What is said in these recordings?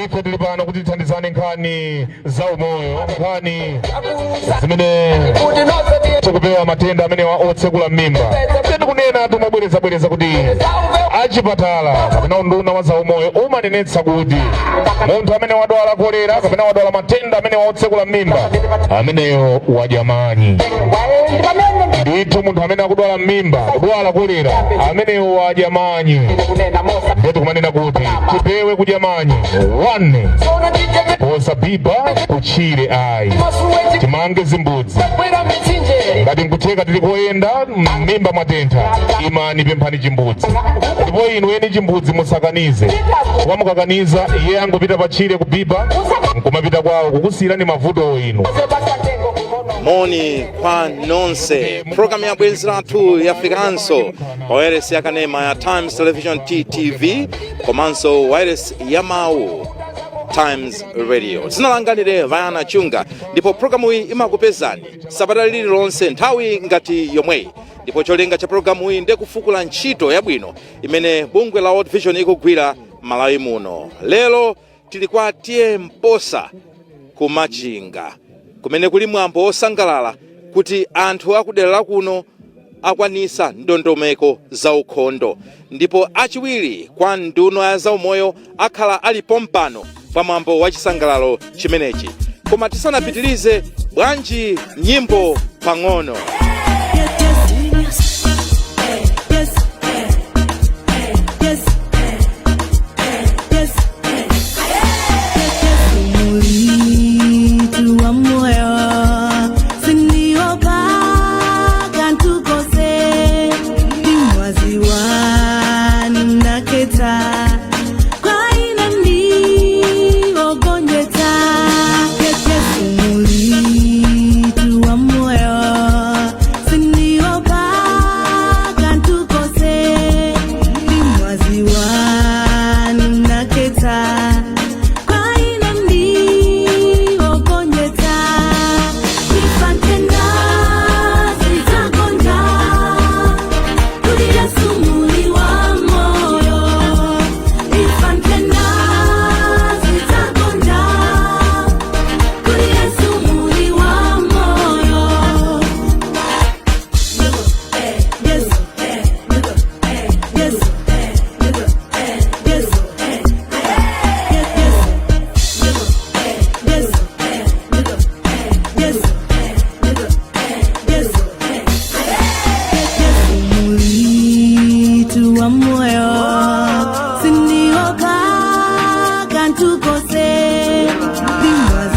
Ife tili pano kuti tithandizane nkhani za umoyo, nkhani zimene tikupewa matenda amenewa otsekula m'mimba. Tikunena tumabwerezabwereza kuti achipatala kapena unduna wa zaumoyo umanenetsa kuti munthu amene wadwala kolera kapena wadwala matenda amene waotsekula m'mimba, ameneyo wadya manyi. Ndithu, munthu amene akudwala m'mimba, kudwala kolera, ameneyo wadya manyi. Ndiye tikumanena kuti tipewe kudya manyi. 1, posabiba kutchire ayi, timange zimbudzi. Ngati nkutheka, tili koyenda, m'mimba mwatentha, imani, pemphani chimbudzi. Ndipo inu eni chimbudzi musakanize. Kukamukakaniza, iye angopita patchire kubiba nkumapita kwawo, kukusiyirani mavuto inu. Moni kwa nonse. Programu ya Bwenzi Lathu yafikanso pa wireless yakanema ya Times Television, TTV, komanso wireless ya mawu, Times Radio. Dzina langa ndine Vayana Chunga, ndipo programu iyi imakupezani sabata lililonse nthawi ngati yomweyi. Ndipo cholinga cha programu iyi ndiye kufukula ntchito yabwino imene bungwe la World Vision ikugwira Malawi muno. Lero tili kwa T/A Mposa ku Machinga, kumene kuli mwambo wosangalala kuti anthu akudera lakuno akwanisa ndondomeko za ukhondo, ndipo achiwiri kwa nduna ya zaumoyo akhala ali pompano pa mwambo wa chisangalalo chimenechi. Koma tisanapitirize, bwanji nyimbo pang'ono? Yes, yes, yes, yes, Mulitu wa moyo siniopa kantukose imwaziwani mnaketa kwaina ndiogonjeta. Mulitu wa moyo siniopa kantukose imwaziwani mnaketa kwaina ndiogonjeta ifantenda sitagonja kuli Yesu muli wa moyo ifantenda sitagonja kuli Yesu muli wa moyo. Yes, yes, yes, yes, yes, yes, Mulitu wa moyo siniopa kantukose.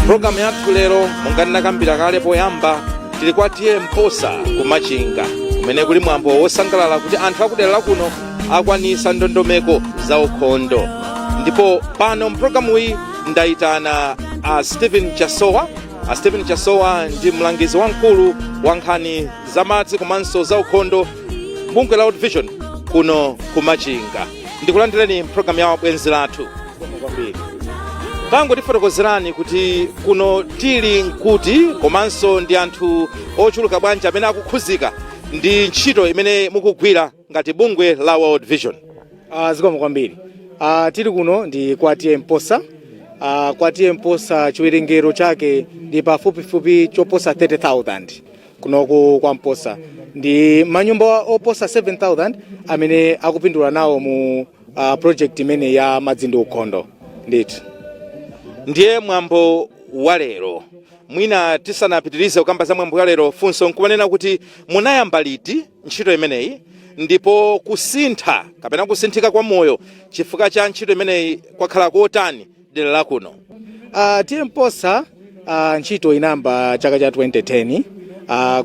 Programu yathu lero, monga ndinakambira kale poyamba, tili kwa T/A Mposa ku Machinga, kumene kuli mwambo wosangalala kuti anthu akudera lakuno akwanisa ndondomeko za ukhondo. Ndipo pano mpulogalamu iyi ndayitana a Stephen Chasowa. A Stephen Chasowa ndi mlangizi wamkulu wa nkhani za madzi komanso za ukhondo, bungwe la World Vision kuno ku Machinga. Ndikulandireni mpulogalamu ya Bwenzi Lathu. Kwambiri. Tangotifotokozerani kuti kuno tili nkuti, komanso ndi anthu ochuluka bwanji amene akukhuzika ndi ntchito imene mukugwira ngati bungwe la World Vision? Zikomo kwambiri. Tili kuno ndi kwa T/A Mposa. Kwa T/A Mposa chiwerengero chake ndi pafupifupi choposa 30,000 kunoku kwa Mposa, ndi manyumba oposa 7000 amene akupindula nawo mu project imene ya madzi ndi ukhondo ndithu. Ndiye mwambo wa lero, mwina tisanapitirize kukamba za mwambo wa lero, funso nkumanena kuti munayamba liti ntchito imeneyi, ndipo kusintha kapena kusinthika kwa moyo chifukwa cha ntchito imeneyi kwakhala kotani dera lakuno? T/A Mposa, ntchito inayamba chaka cha 2010.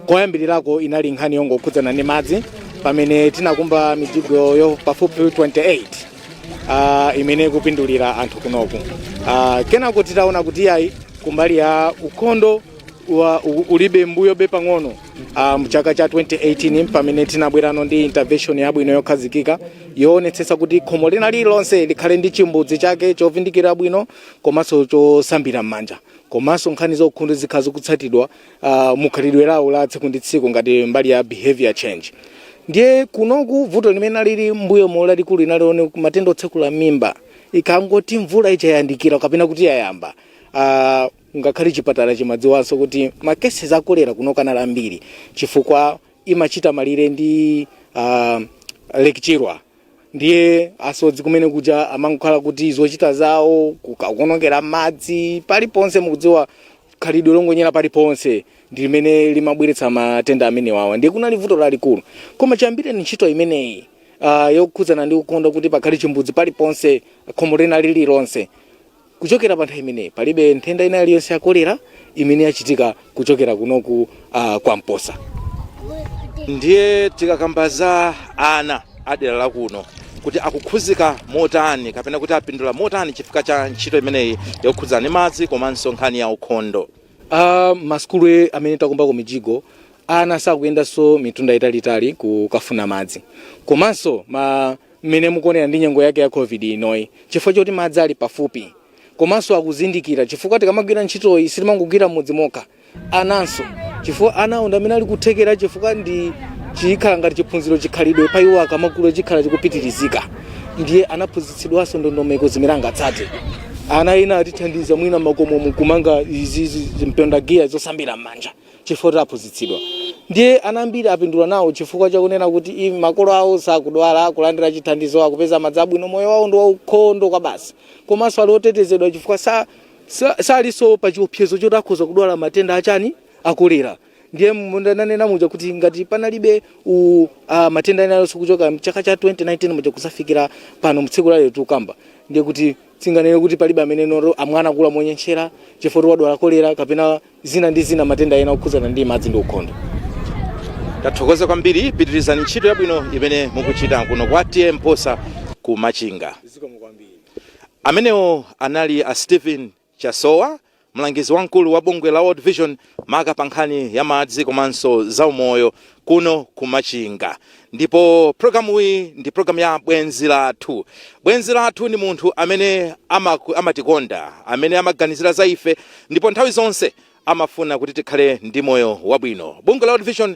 Koyambirirako inali nkhani yongokhudzana ndi madzi, pamene tinakumba mijigo yo pafupi 28 imene ikupindulira anthu kunoku. Kenako titaona kuti yayi, kumbali ya ukhondo ulibe mbuyobe pang'ono, mchaka cha 2018 pamene tinabwerano ndi intervention yabwino yokhazikika yoonetsetsa kuti khomo lina lililonse likhale ndi chimbudzi chake chovindikira bwino komanso chosambira m'manja, komanso nkhani za ukhondo zikhala zikutsatidwa mukhalidwe lawo la tsiku ndi tsiku ngati mbali ya behavior change. Ndiye kunoku vuto limene lili mbuyo mo lalikulu linalione matenda otsekula mimba. Ikangoti mvula ichayandikira kapena kuti yayamba, ngakhale chipatala chimadziwanso kuti ma cases a kolera kuno kanali ambiri, chifukwa imachita malire ndi Lake Chilwa. Ndiye asodzi kumene kuja amangokhala kuti zochita zawo kukakonongera madzi paliponse. Mukudziwa khalidwe longonyera paliponse ndi limene limabweretsa matenda amenewawa. Ndiye kunali vuto lalikulu, koma chiyambireni ntchito imeneyi yokhudzana ndi ukhondo, kuti pakhale chimbudzi paliponse, khomo lina lililonse, kuchokera pa nthawi imeneyi palibe nthenda ina iliyonse ya kolera imene yachitika kuchokera kunoku kwa Mposa. Ndiye tikakamba za ana adera lakuno kuti akukhuzika motani kapena kuti apindula motani chifukwa cha ntchito imeneyi yokhudzana ndi madzi komanso nkhani ya ukhondo? Masukulu amene takumbako mijigo, ana sakuyendanso mitunda italitali kukafuna madzi. Komanso ma mmene mukuonera ndi nyengo yake ya COVID inoyi, chifukwa choti madzi ali pafupi, komanso akuzindikira, chifukwa tikamagwira ntchitoyi sitimangogwira m'mudzi mokha, ananso, chifukwa anawo ndi amene ali kuthekera, chifukwa ndi chikhala ngati chiphunziro, chikhalidwe pa iwo, akamakula chikhala chikupitirizika. Ndiye anaphunzitsidwanso ndondomeko zimene angatsate. Ana ena atithandiza mwina makomo kumanga izi zimpondagiya zosambira m'manja, chifukwa kuti aphunzitsidwa. Ndiye ana ambiri apindula nawo chifukwa chakunena kuti makolo awo sakudwala, akulandira chithandizo, akupeza madzi abwino, moyo wawo ndi waukhondo kwa basi, komanso ali otetezedwa chifukwa salinso pa chiopsezo choti akhoza kudwala matenda achani, akolera. Ndiye ndanena muja kuti ngati panalibe matenda ena alonso kuchoka mchaka cha 2019 muja kusafikira pano mtsiku lalero tikukamba, ndiye kuti tinganene kuti palibe amene noro amwana kula monyentchera chifukwa kuti wadwala kolera kapena zina ndi zina, matenda ena okhudzana ndi madzi ndi ukhondo. Tathokoza kwambiri. Pitirizani ntchito yabwino imene mukuchita kuno kwa T/A Mposa ku Machinga. Amenewo anali a Stephen Chasowa, mlangizi wamkulu wa bungwe la World Vision maka pa nkhani ya madzi komanso zaumoyo kuno ku Machinga. Ndipo programu iyi ndi programu ya Bwenzi Lathu. Bwenzi lathu ndi munthu amene amatikonda, amene amaganizira za ife ndipo nthawi zonse amafuna kuti tikhale ndi moyo wabwino. Bungwe la World Vision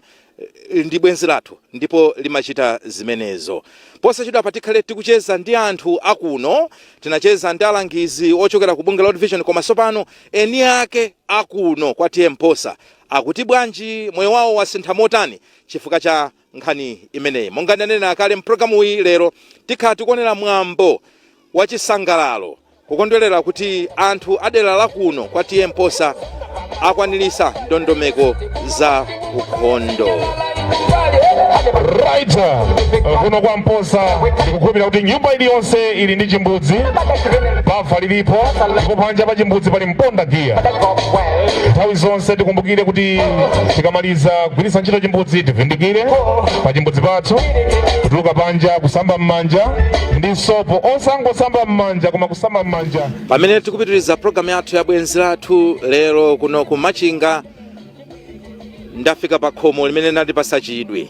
ndi bwenzi lathu ndipo limachita zimenezo. Posachedwa tikhale tikucheza ndi anthu akuno. Tinacheza ndi alangizi ochokera ku bungwe la World Vision, koma tsopano eni ake akuno kwa T/A Mposa akuti bwanji, moyo wawo wasintha motani chifukwa cha nkhani imeneyi? Monga ndanena kale mpulogalamu iyi, lero tikhala tikuonera mwambo wachisangalalo kukondwerera kuti anthu adera lakuno kwa T/A Mposa akwanirisa ndondomeko za ukhondo. Right, kuno kwa Mposa ndikukhulupirira kuti nyumba iliyonse ili ndi chimbudzi, bafa lilipo, ndipo panja pa chimbudzi pali mponda giya. Nthawi zonse tikumbukire kuti tikamaliza kugwiritsa ntchito chimbudzi, tivindikire pa chimbudzi pathu, kutuluka panja kusamba m'manja ndi sopo, osangosamba m'manja koma kusamba m'manja. Pamene tikupitiriza programu yathu ya Bwenzi Lathu lero kuno ku Machinga, ndafika pa khomo limene landipasa chidwi.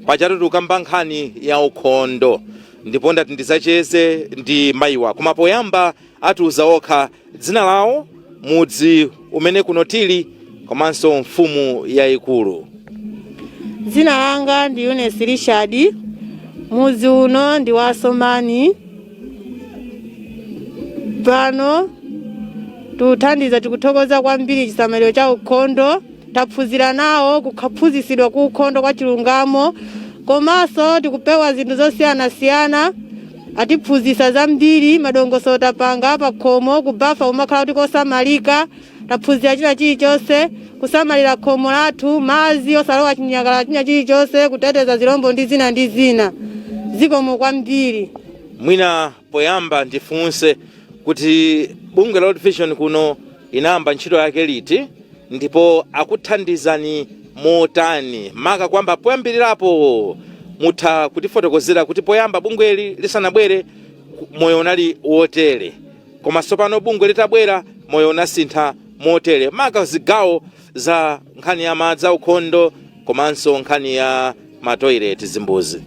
Pachatu tikukamba nkhani ya ukhondo ndipo ndati ndizacheze ndi mayiwa, koma poyamba atiuza okha dzina lawo, mudzi umene kuno tili komanso mfumu yayikulu. Dzina langa ndi Eunice Richard. Mudzi uno ndi wa Somani. Pano tikuthandiza, tikuthokoza kwambiri chisamaliro cha ukhondo. Taphunzira nawo kuphunzitsidwa ku ukhondo kwa chilungamo, komanso tikupewa zinthu zosiyanasiyana. Atiphunzitsa zambiri, madongosolo tapanga pa khomo, kubafa umakhala kuti kosamalika. Taphunzira china chilichonse, kusamalira khomo lathu, madzi osalowa chinyakala, china chilichonse, kuteteza zilombo ndi zina ndi zina. Zikomo kwambiri. Mwina poyamba ndifunse kuti bungwe la World Vision kuno inayamba ntchito yake liti ndipo akuthandizani motani? Maka kwamba poyambirirapo, mutha kutifotokozera kuti poyamba bungweli lisanabwere moyo unali wotere, koma tsopano bungwe litabwera moyo unasintha motere, maka zigawo za nkhani ya madzi aukhondo komanso nkhani ya matoilet, zimbuzi?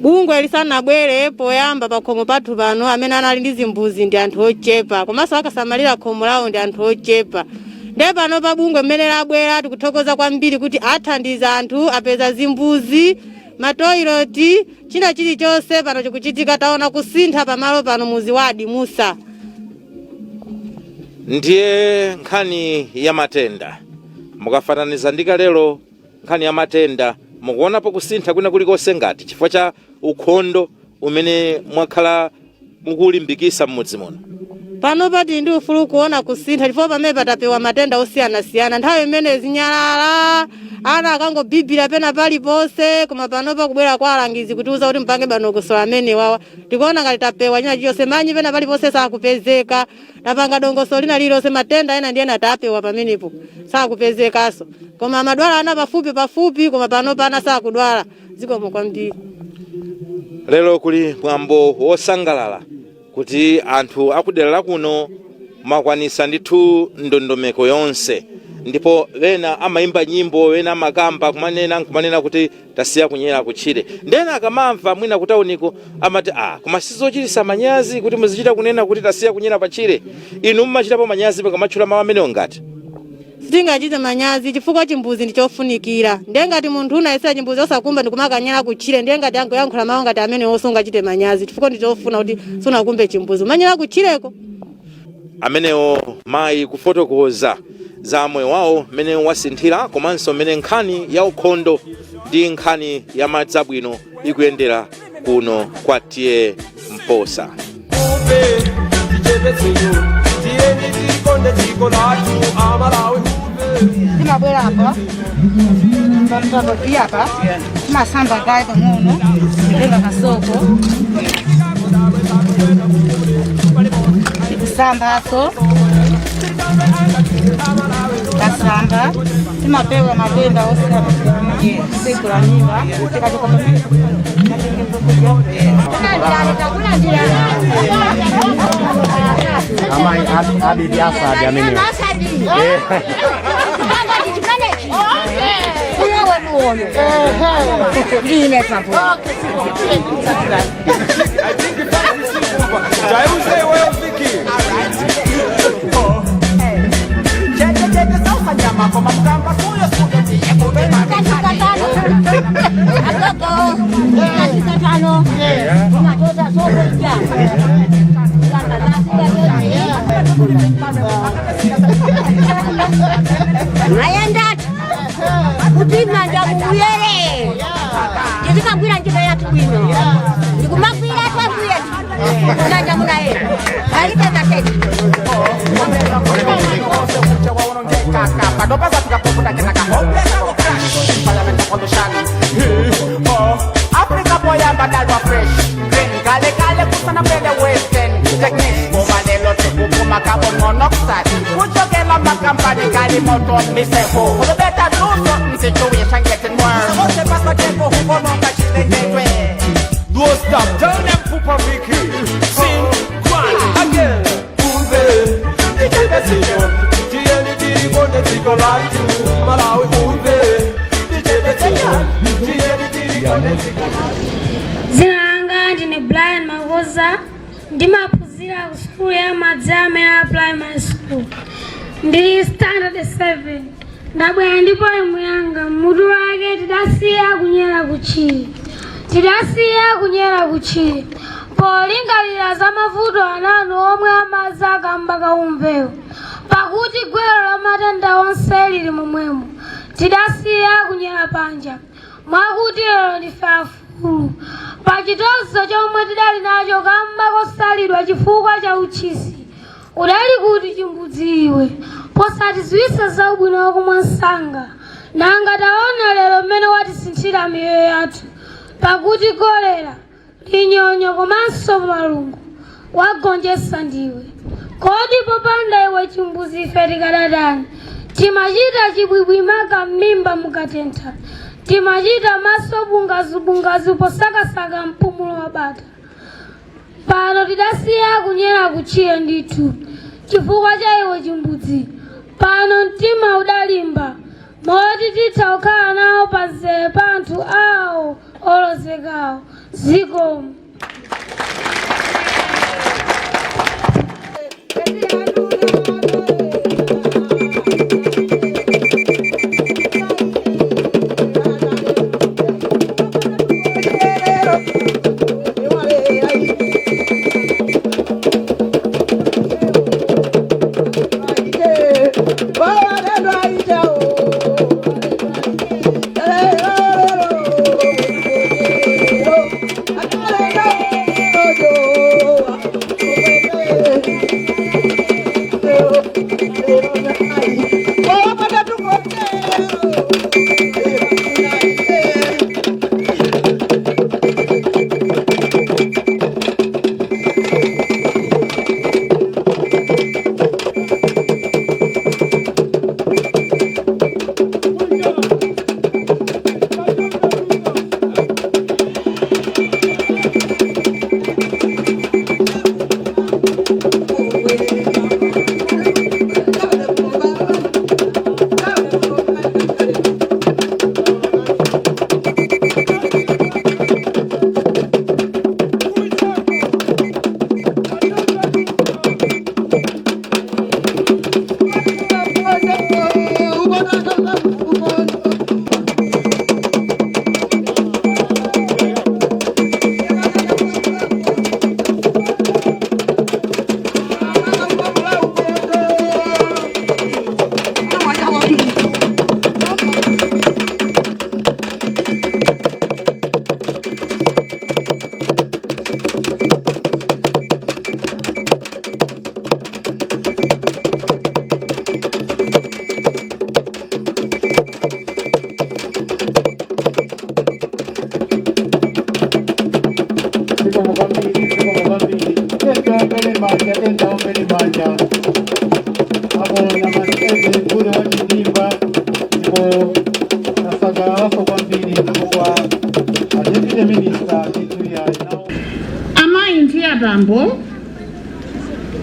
Bungwe lisanabwere, poyamba pa khomo pathu pano amene anali ndi zimbuzi ndi anthu ochepa, komanso akasamalira khomo lawo ndi anthu ochepa. Ndiye pano pa bungwe mmene labwera, tikuthokoza kwambiri kuti athandiza anthu apeza zimbuzi. Matoiloti, china chilichonse pano chikuchitika. Taona kusintha pamalo pano muzi wa Adimusa. Ndiye nkhani ya matenda, mukafananiza ndi kalelo, nkhani ya matenda mukuonapo kusintha kwina kulikonse ngati chifukwa cha ukhondo umene mwakhala mukulimbikisa m'mudzi muno? Pano pati ndi ufulu kuona kusintha, chifukwa pamene patapewa matenda osiyanasiyana. Nthawi imene zinyalala, ana akangobibira pena paliponse, koma panopa kubwera kwa alangizi kutiuza kuti mpange dongosolo amene wawa, tikuona ngati tapewa china chilichonse. Manyi pena paliponse sakupezeka. Tapanga dongosolo lina lililonse, matenda ena ndi ena tapewa pamenepo, sakupezekanso. Koma amadwala ana pafupi pafupi, koma panopa ana sakudwala. Zikomo kwambiri. Lero kuli mwambo wosangalala kuti anthu akudera lakuno makwanisa ndithu ndondomeko yonse, ndipo ena amayimba nyimbo, ena amakamba kumanena nkumanena kuti tasiya kunyera kutchire. Ndena akamamva mwina kutauniko amati, "Ah, koma sizochitisa manyazi kuti muzichita kunena kuti tasiya kunyera patchire?" Inu mumachitapo manyazi mukamatchula mawu amenewo ngati? Sitingachite manyazi, chifukwa chimbuzi ndi chofunikira. Ndiye ngati munthu unayesera chimbuzi osakumba ndikumakanyera kutchire, ndiye ngati angoyankhula mawu ngati amene osungachite manyazi, chifukwa ndi chofuna kuti sunakumbe chimbuzi umanyera kutchireko. Amenewo mayi kufotokoza za moyo wawo mmene wasinthira, komanso mmene nkhani ya ukhondo ndi nkhani ya madzi abwino ikuyendera kuno kwa T/A Mposa. Uve tichepetseyo, tiyeni tikonde dziko lathu, Amalawi uve. Timabwera apa papapi apa, timasamba kaye pang'ono, kutenga kasoko tikusambaso. Kasamba timapewa matenda osiyanasiyana, kutsegula mimba. Tikachoka pamene matenge zokudya. Amayi abidi asadi amenewo. Ndine papo. Jaiuze iweyo Viki. Chete chete sausa nyama koma mukamba kuyo suke tiye kube. Tano unatoza soko ija. Ayandati kuti manja muyere, tizikagwira ntchito yathu bwino, ndikumagwira twagwira manja munayera, alibe matete. Panopaza tikapokuta kenaka hopeless environmental pollution. Africa poyamba dalwa fresh green, kale kale kusana pele western techniques, koma lelo tikuphuma carbon monoxide kuchokela makampani kali moto miseho. We better do something, situation getting worse. Don't stop, tell them Pupa Vicky. Sing one again. Umve, tichepetseyo, tiyeni tikonde dziko lathu, Malawi umve, tichepetseyo, tiyeni tikonde dziko. Dzina langa ndine Brian Makoza, ndimaphunzira ku sukulu ya Madzamera Primary School, ndili standard 7. Ndabwera ndi poem yanga, mutu wake "Tidasiya Kunyera Kutchire". Tidasiya kunyera kutchire polingalira za mavuto ananu omwe amadza kamba kaumvewo, pakuti gwero la matenda onse lili momwemo. Tidasiya kunyera panja, mwakuti lero ndife afulu pachitozo chomwe tidali nacho kamba kosalidwa chifukwa cha uchisi. Udali kuti chimbudzi iwe, posatidziwitsa za ubwino wakumwa msanga? Nanga taona lero mmene watisinthira miyoyo yathu, pakuti kolera, linyonyo komanso malungo wagonjetsa ndiwe. Kodi popanda iwe chimbuzi ife tikadatani? Timachita chibwibwimaka m'mimba mukatentha, timachita maso bungazibungazi posakasaka mpumulo wa bata. Pano tidasiya kunyera kutchire ndithu chifukwa cha iwe chimbudzi. Pano mtima udalimba moti titha kukhala nawo pamzere pa anthu awo olozekawo. Zikomo. Amayi ndi abambo,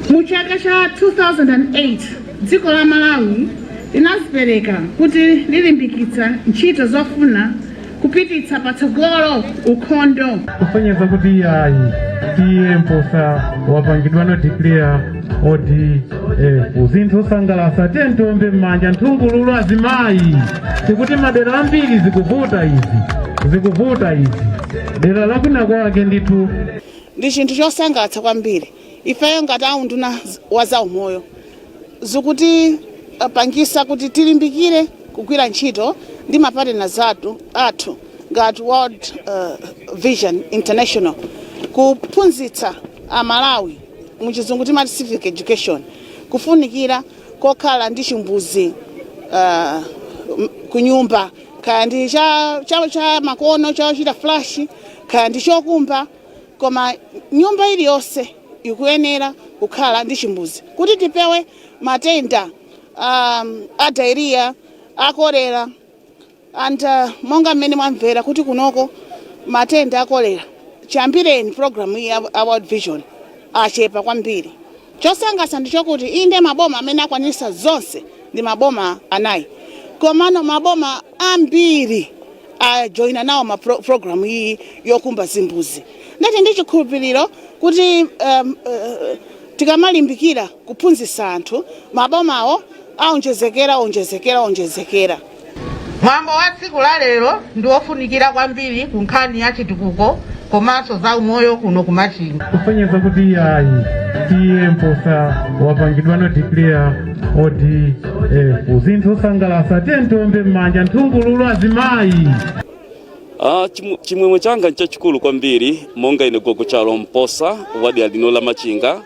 mu chaka cha 2008 dziko la Malawi linazipereka kuti lilimbikitsa ntchito zofuna kupititsa patsogolo ukhondo. Kusonyeza kuti ayi, T/A Mposa wapangidwano declare ODF. Zinthu zosangalatsa, tiombe m'manja nthungululu azimayi. Tikuti madera ambiri zikuvuta izi, zikuvuta izi, dera lakwina kwake ndithu. Ndi chinthu chosangalatsa kwambiri. Ifeyo ngati aunduna wa zaumoyo, zikuti pangisa kuti tilimbikire kugwira ntchito ndi mapartners athu ngati World Vision International kuphunzitsa Amalawi, muchizungu timati civic education, kufunikira kokhala ndi chimbuzi kunyumba, kaya ndi cha makono chochita flush, kaya ndi chokumba, koma nyumba iliyonse ikuyenera kukhala ndi chimbuzi kuti tipewe matenda a diarrhea, a kolera. And monga mmene mwamvera kuti kunoko matenda a kolera chiyambireni program iyi ya World Vision achepa kwambiri. Chosangalatsa ndi chokuti inde, maboma amene akwanisa zonse ndi maboma 4, komano maboma ambiri ajoyina nawo ma program iyi yokumba zimbuzi. Ndati ndi chikhulupiriro kuti tikamalimbikira kuphunzitsa anthu, mabomawo aonjezekera, onjezekera, onjezekera. Mwambo wa tsiku la lero ndi wofunikira kwambiri ku nkhani ya chitukuko komanso za umoyo kuno kumachinga. Kusonyeza kuti ayi, T/A Mposa wapangidwano declare ODF. Zinthu zosangalatsa, tiombe m'manja nthungululu azimayi. Chimwemwe changa nchachikulu kwambiri monga ine gogo Chalo Mposa wa dera lino la Machinga.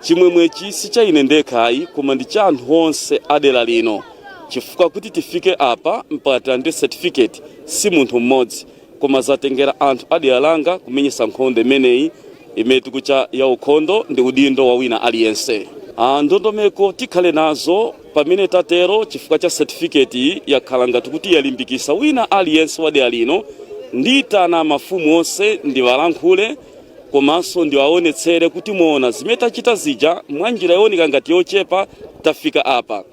Chimwemwechi si cha ine ndekha ayi, koma ndi cha anthu onse a dera lino, chifukwa kuti tifike apa mpaka tilandire certificate si munthu mmodzi, koma zatengera anthu a dera langa kumenyesa nkhondo imeneyi imene tikucha ya ukhondo ndi udindo wa wina aliyense. Ndondomeko tikhale nazo pamene tatero chifukwa cha certificate iyi yakhala ngati kuti yalimbikisa wina aliyense wa dera lino. Ndiyitana mafumu onse ndiwalankhule komanso ndiwaonetsere kuti muona zimene tachita zija mwa njira yooneka ngati yochepa tafika apa,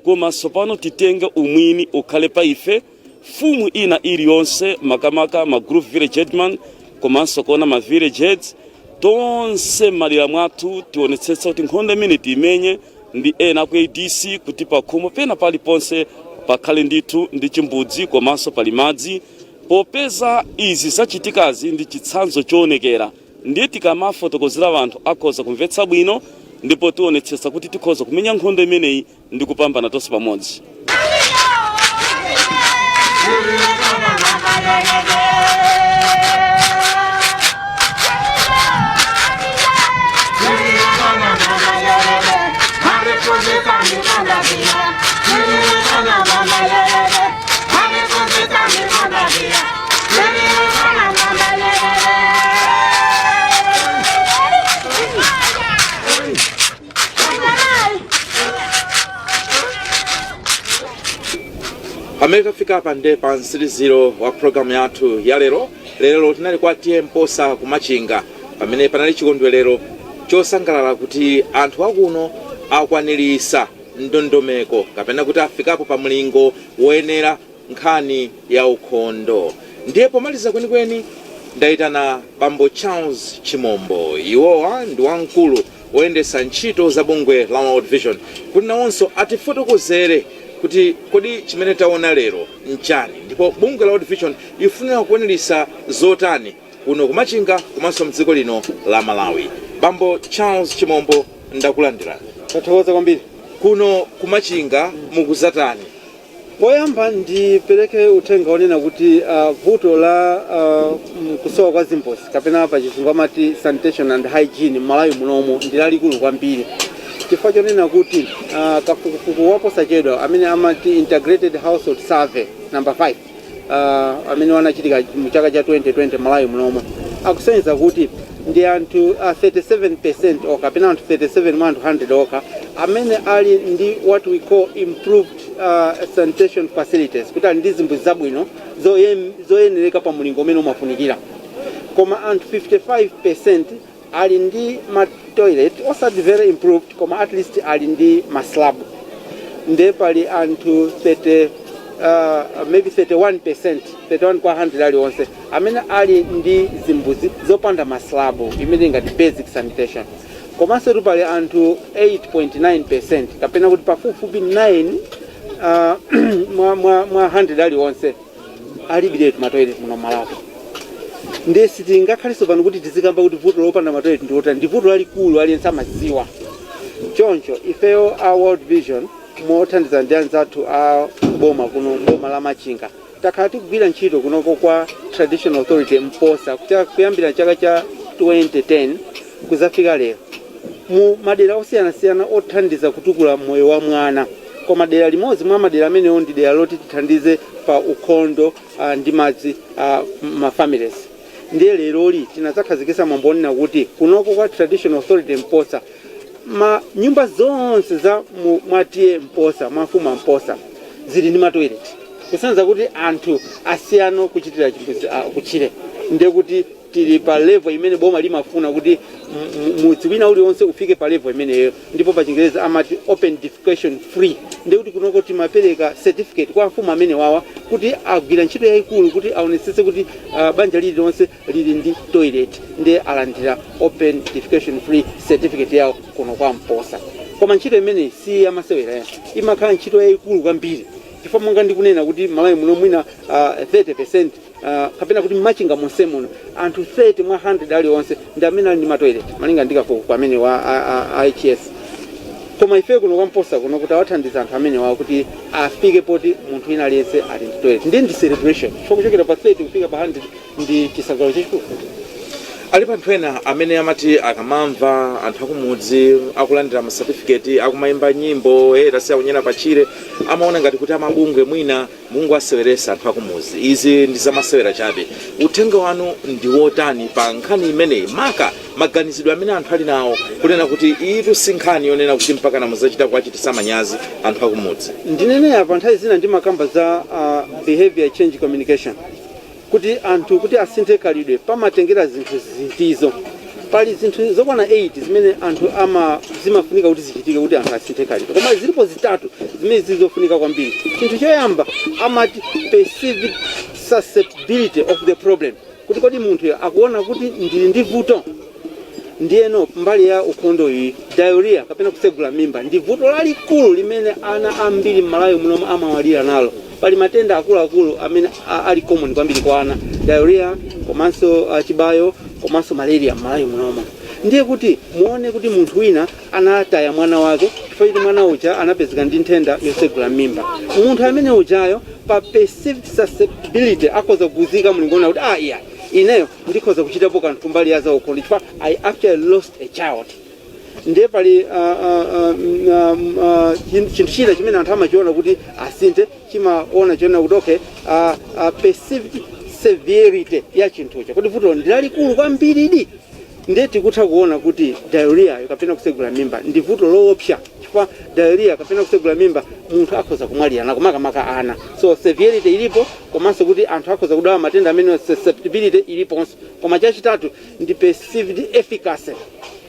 koma tsopano titenge umwini ukhale pa ife. Fumu ina iliyonse, makamaka ma group village headman komanso kuona ma village heads tonse m'madera mwathu, tionetsetsa kuti nkhondo imene tiimenye ndi ena ku ADC kuti pakhomo pena paliponse pakhale ndithu ndi chimbudzi komanso pali madzi, popeza izi zachitikazi ndi chitsanzo choonekera. Ndiye tikamafotokozera anthu akhoza kumvetsa bwino, ndipo tionetsetsa kuti tikhoza kumenya nkhondo imeneyi ndi kupambana tonse pamodzi. Pamene tafika apa nde pa mtsiriziro wa programu yathu ya lero. Lero tinali kwa T/A Mposa kumachinga pamene panali chikondwerero chosangalala kuti anthu akuno akwanirisa ndondomeko kapena kuti afikapo pa mlingo woyenera nkhani ya ukhondo. Ndiye pomaliza kwenikweni ndayitana bambo Charles Chimombo, iwowa ndi wamkulu woyendetsa ntchito za bungwe la World Vision, kuti nawonso atifotokozere kuti kodi chimene taona lero nchani, ndipo bungwe la World Vision ifunira kukwaniritsa zotani kuno kumachinga komanso mdziko lino la Malawi. Bambo Charles Chimombo, ndakulandirani. Tathokoza kwambiri. Kuno kumachinga mukuzatani? Poyamba ndipereke uthenga wonena kuti vuto la kusowa kwa zimbuzi, kapena pa Chizungu amati sanitation and hygiene, m'Malawi munomu ndi lalikulu kwambiri, chifukwa chonena kuti kafukufuku waposachedwa amene amati Integrated Household Survey number 5, amene wanachitika mu chaka cha 2020 Malawi munomo, akusonyeza kuti ndi anthu 37% okha, kapena anthu 37 mwa anthu 100 okha, amene ali ndi what we call improved sanitation facilities, kuti ali ndi zimbuzi zabwino zoyenereka pa mulingo umene umafunikira. Koma anthu 55% ali ndi ma toilet osati very improved, koma at least ali ndi ma slab. Nde pali anthu 30, maybe 31%, 31 kwa 100 aliwonse amene ali ndi zimbuzi zopanda ma slab, imene ngati basic sanitation. Komanso tu pali anthu 8.9%, kapena kuti pafupifupi 9 mwa 100 aliwonse alibiretu ma toilet muno Malawi. Ndiye sitingakhalenso pano kuti tizikamba kuti vuto lopanda ma toilet ndiwotani. Ndi vuto lalikulu, aliyense amadziwa choncho. Ifeyo a World Vision, mothandiza ndi anzathu a boma kuno, boma la Machinga, takhala tikugwira ntchito kunoko kwa Traditional Authority Mposa kuyambira chaka cha 2010 kuzafika lero mu madera osiyanasiyana othandiza kutukula moyo wa mwana. Koma dera limodzi mwa madera amenewo ndi dera loti tithandize pa ukhondo ndi madzi ma families. Ndiye leroli tinadzakhazikitsa mwambo onena kuti kunoko kwa Traditional Authority Mposa, ma nyumba zonse za mwa T/A Mposa, mwa mfumu Mposa, zili ndi ma toilet, kusanza kuti anthu asiyano kuchitira chimbuzi kutchire. Ndiye kuti tili pa level imene boma limafuna kuti mudzi wina uliwonse ufike pa level imeneyo, ndipo pa Chingerezi amati open defecation free. Ndiye kuti kunoko timapereka certificate kwa mfumu amene wawa kuti agwira ntchito yayikulu kuti aonetsetse kuti banja lililonse lili ndi toilet, ndiye alandira open defecation free certificate yawo kuno kwa Mposa. Koma ntchito imeneyi si yamasewera ya, imakhala ntchito yayikulu kwambiri, chifukwa monga ndikunena kuti Malawi muno mwina 30%, kapena kuti Machinga monse muno anthu 30 mwa 100 aliwonse ndi amene ali ndi ma toilet, malinga ndi kafukufuku amene wa IHS. Koma ife kuno kwamposa kuno, kuti awathandiza anthu amene wawo kuti afike poti munthu wina aliyense ali ndi toilet, ndi celebration, chifukwa kuchokera pa 30 kufika pa 100 ndi chisangalalo chachikulu. Alipo anthu ena amene amati akamamva anthu akumudzi akulandira masatifiketi, akumayimba nyimbo, tasiya kunyera pachire, amaona ngati kuti amabungwe mwina Mungu aseweresa anthu akumudzi, izi ndi zamasewera chabe. Uthenga wanu ndi wotani pa nkhani imeneyi, maka maganizidwe amene anthu ali nawo kunena kuti itu si nkhani yonena kuti mpaka namuzachita kuachitisa manyazi anthu akumudzi? Ndinene apa, nthawi zina ndimakamba za behavior change communication, kuti anthu kuti asinthe khalidwe pamatengera zinthu zitizo. Pali zinthu zokwana 8 zimene anthu ama zimafunika kuti zichitike kuti anthu asinthe khalidwe, koma zilipo zitatu zimene zizofunika kwambiri. Chinthu choyamba amati perceived susceptibility of the problem, kuti kodi munthu akuona kuti ndili ndi vuto? Ndiyeno mbali ya ukhondo iyi, diarrhea kapena kutsegula mimba ndi vuto lalikulu limene ana ambiri m'Malawi muno amawalira nalo. Pali matenda akuluakulu amene ali common kwambiri kwa ana: diarrhea, komanso chibayo, komanso malaria m'Malawi munomo. Ndiye kuti muone kuti munthu wina anataya mwana wake chifukwa choti mwana uja anapezeka ndi nthenda yotsegula mimba. Munthu amene ujayo pa perceived susceptibility akhoza kuzika mlingona kuti, ah, iya, ineyo ndikhoza kuchitapo kanthu mbali ya zaukhondo chifukwa I actually lost a child. Ndiye pali chinthu china chimene anthu amachiona kuti asinthe, chimaona chiona kuti okay, perceived severity ya chinthucho, kuti vuto ndi lalikulu kwambiridi. Ndiye tikutha kuona kuti diarrhea kapena kutsegula mimba ndi vuto loopsa, chifukwa diarrhea kapena kutsegula mimba munthu akhoza kumwalira nako, makamaka ana. So severity ilipo, komanso kuti anthu akhoza kudwala matenda amene, susceptibility iliponso. Koma chachitatu ndi perceived efficacy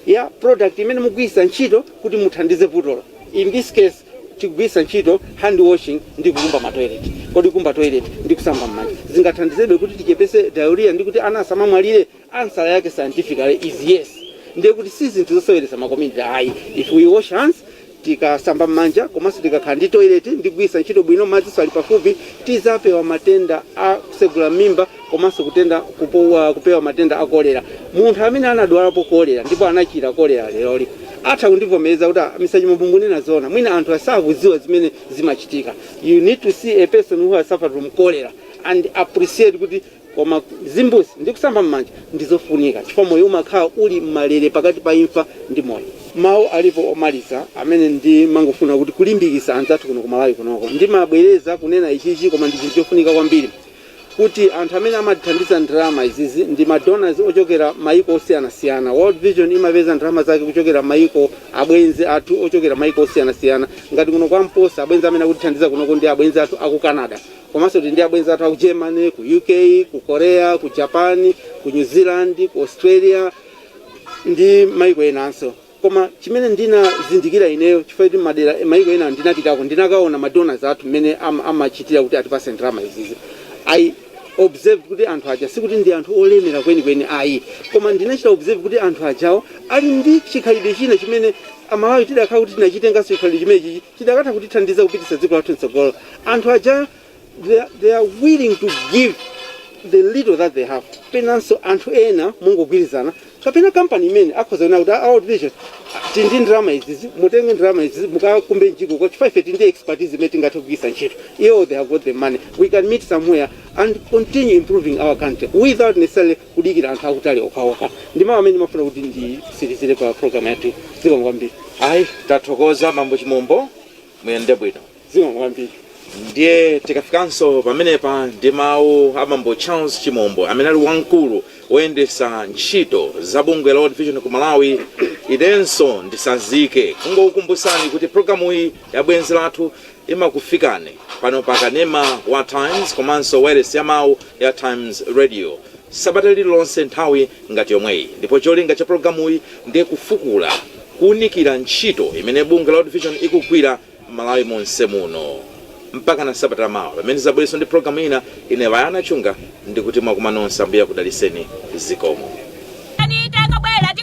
ya product imene mugwiritsa ntchito kuti muthandize vutolo. In this case tikugwiritsa ntchito hand washing ndi kukumba ma toilet. Kodi kumba toilet ndi kusamba m'manja zingathandizebe kuti tichepese diarrhea ndi kuti ana asamamwalire? Answer yake scientifically is yes. Ndiye kuti si zinthu zoseweretsa ma community ayi. If we wash hands, tikasamba m'manja, komanso tikakhala ndi toilet ndi kugwiritsa ntchito bwino, madzinso ali pafupi, tizapewa matenda a kusegula mimba komanso kutenda kupewa matenda a kolera. Munthu amene anadwalapo kolera ndipo anachira kolera leroli atha kundivomereza kuti, "Ah, Mr. Chimabungu, zona mwina anthu asakudziwa zimene zimachitika." You need to see a person who has suffered from cholera and appreciate kuti koma zimbuzi ndi kusamba m'manja ndizofunika, chifukwa moyo umakhala uli mmalere pakati pa imfa ndi moyo. Mawu alipo omaliza amene ndimangofuna kuti kulimbikitsa anzathu kuno kumalawi kunoko. Ndimabwereza kunena ichichi, koma ndi chinthu chofunika kwambiri, kuti anthu amene amatithandiza ndalama izizi ndi ma donors ochokera maiko osiyanasiyana. World Vision imapeza ndalama zake kuchokera maiko abwenzi athu ochokera maiko osiyanasiyana. Ngati kuno kwa Mposa, abwenzi amene akutithandiza kunoko ndi abwenzi athu aku Canada, komanso tili ndi abwenzi athu aku Germany, ku UK, ku Korea, ku Japan, Ku New Zealand, ku Australia ndi maiko enanso. Koma chimene ndinazindikira ineyo, chifukwa kuti madera maiko ena ndinapitako, ndinakaona madonors athu mmene amachitira kuti atipase ndalama izizi, I observe kuti anthu aja sikuti ndi anthu olemera kwenikweni ayi, koma ndinachita observe kuti anthu ajawo ali ndi chikhalidwe china chimene Amalawi tidakhala kuti tinachitenganso. Chikhalidwe chimenechi chidakatha kutithandiza kupititsa dziko lathu mtsogolo. Anthu aja they are willing to give the little that they have. Penanso anthu ena mungogwirizana kapena kampani imene akhoza kuona kuti a World Vision tili ndi ndalama izizi, mutenge ndalama izizi mukakumbe mjigo kwa chifukwa ife tili ndi expertise imene tingathe kugwiritsa ntchito. Iwo they have got the money. We can meet somewhere and continue improving our country without necessarily kudikira anthu akutali okhaokha. Ndi mawu amene ndimafuna kuti ndisirizire pa program yathu. Zikomo kwambiri. Ayi, tathokoza Bambo Chimombo, muyende bwino. Zikomo kwambiri. Ndiye tikafikanso pamenepa ndi mawu a Bambo Charles Chimombo amene ali wamkulu woyendesa ntchito za bungwe la World Vision ku Malawi, inenso ndisazike kungokukumbusani kuti programu iyi ya Bwenzi Lathu imakufikani pano pa kanema wa Times komanso wireless ya mawu ya Times Radio sabata lililonse nthawi ngati yomweyi. Ndipo cholinga cha programuyi ndiye kufukula, kuwunikira ntchito imene bungwe la World Vision ikugwira Malawi monse muno. Mpaka na sabata lamawa pamene zabwereso ndi programu ina, ine Vayana Chunga ndikuti mwakuma nonse, Ambuye akudaliseni. Zikomo. Takabwera.